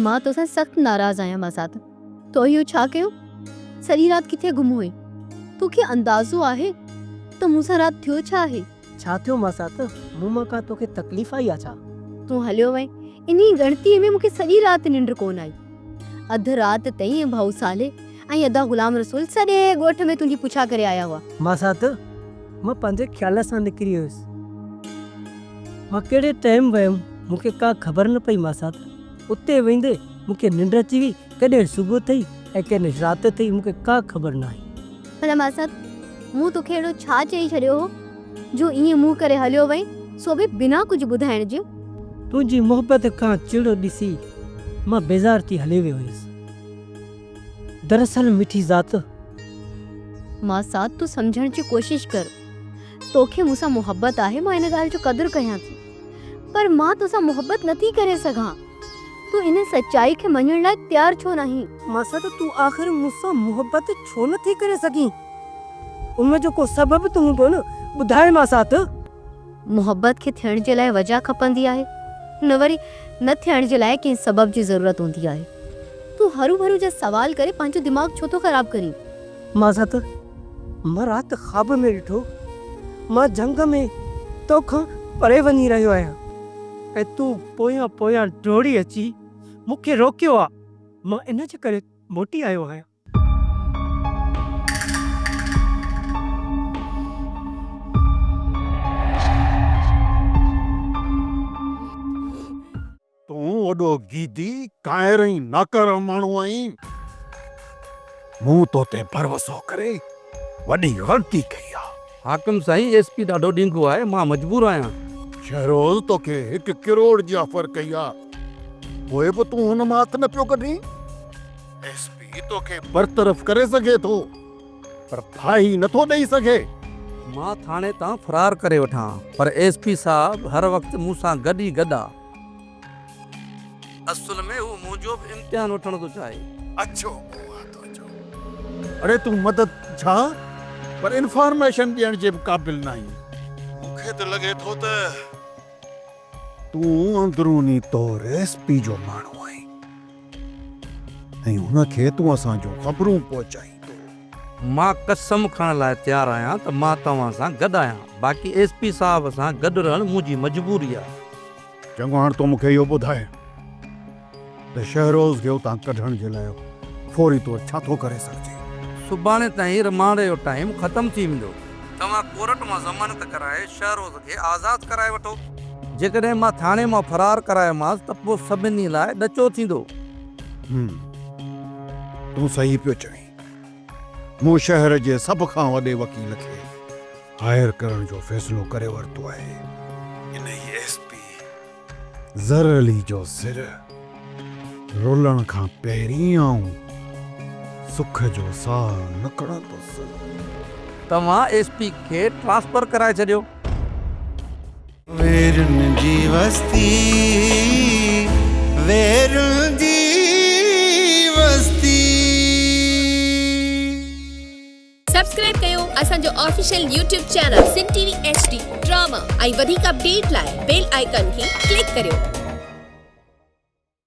مان توسان سخت ناراض آهيان ماسات. تو اهو ڇا ڪيو؟ سڄي رات ڪٿي گم هئين؟ توکي اندازو آهي ته مون سان رات ٿيو ڇا آهي؟ ڇا ٿيو ماسات؟ مون مان ڪا توکي تڪليف آئي آ ڇا؟ تون هليو وئين، انهي ڳڻتيء ۾ مون کي سڄي رات ننڊ ڪونه آئي. اڌ رات تائين ڀائو صالح ۽ ادا غلام رسول سڄي ڳوٺ ۾ تنهنجي پڇا ڪري آيا هئا. ماسات، مان پنهنجي خيال سان نڪري ويس. مان ڪهڙي ٽائيم ويم، مون کي ڪا خبر نه پئي ماسات. اتي ويندي مون کي ننڊ اچي وئي، ڪڏهن صبح ٿئي ۽ ڪڏهن رات ٿئي، مون کي ڪا خبر ناهي. ڀلا ماسات، مون توکي اهڙو ڇا چئي ڇڏيو هو، جو ائين منهن ڪري هليو وئين، سو به بنا ڪجهه ٻڌائڻ جي؟ تنهنجي محبت کان چڙ ڏسي مان بيزار ٿي هليو ويو هيس. دراصل مٺي ذات! ماسات، تون سمجهڻ جي ڪوشش ڪر. توکي مون سان محبت آهي، مان ان ڳالهه جو قدر ڪيان ٿي. پر مان توسان محبت نٿي ڪري سگهان. تون ان سچائي کي مڃڻ لاء تيار ڇو ناهين؟ ماسات تون آخر مون سان محبت ڇو نٿي ڪري سگهين؟ ان جو ڪو سبب ته هوندو نه، ٻڌاء ماسات. محبت کي ٿيڻ جي لاء وجهه کپندي آهي، نه وري نه ٿيڻ جي لاء ڪنهن سبب جي ضرورت هوندي آهي. تون هروڀرو جا سوال ڪري پنهنجو دماغ ڇو ٿو خراب ڪرين؟ ماسات، مان رات خواب ۾ ڏٺو، مان جهنگ ۾ توکان پري وڃي رهيو آهيان ۽ تون پويان پويان ڊوڙي اچي مون کي روڪيو آ، مان ان جي ڪري موٽي آيو آهيان. تون وڏو گيدي، ڪانئر ۽ ناڪاره ماڻهو آهين. مون تو تي ڀروسو ڪري وڏي غلطي ڪئي آ. حاڪم سائين، ايس پي ڏاڍو ڏينگهو آهي، مان مجبور آهيان. شهروز توکي هڪ ڪروڙ جي آفر ڪئي آ، پوء به تون هن مان هٿ نه پيو ڪڍين؟ ايس پي توکي برطرف ڪري سگهي ٿو، پر ڦاهي نه ٿو ڏئي سگهي. مان ٿاڻي تان فرار ڪري وٺان، پر ايس پي صاحب هر وقت مون سان گڏ ئي گڏ آ. اصل ۾ هو منهنجو به امتحان وٺڻ ٿو چاهي. اڇو منهن آ تنهنجو. اڙي تون مدد ڇا پر انفارميشن ڏيڻ جي به قابل ناهين. مون کي ته لڳي ٿو ته تون اندروني طور ايس پي جو ماڻهو آهين ۽ هن کي تون اسان جون خبرون پهچائين ٿو. مان قسم کڻڻ لاء تيار آهيان ته مان توهان سان گڏ آهيان، باقي ايس پي صاحب سان گڏ رهڻ منهنجي مجبوري آهي. چڱو هاڻ تون مون کي اهو ٻڌاء ته شهروز کي اتان ڪڍڻ جي لاء فوري طور ڇا ٿو ڪري سگهجي؟ سڀاڻي تائين رمانڊ جو ٽائيم ختم ٿي ويندو. توهان ڪورٽ مان ضمانت ڪرائي شهروز کي آزاد ڪرائي وٺو. جيڪڏهن مان ٿاڻي مان فرار ڪرايومانس ته پوء سڀني لاء ڏچو ٿيندو. هم، تون صحيح پيو چوين. مون شهر جي سڀ کان وڏي وڪيل کي هائر ڪرڻ جو فيصلو ڪري ورتو آهي. انهيء ايس پي زر علي جو سر رولڻ کان پهرين آئون سک جو ساهه نه کڻندس. توهان ايس پي کي ٽرانسفر ڪرائي ڇڏيو. ويرن جي وستي، ويرن جي وستي. سبسڪرائب ڪيو اسان جو official YouTube channel Sindh T V H D drama ۽ وڌيڪ اپڊيٽ لاء بيل آئيڪان کي ڪلڪ ڪريو.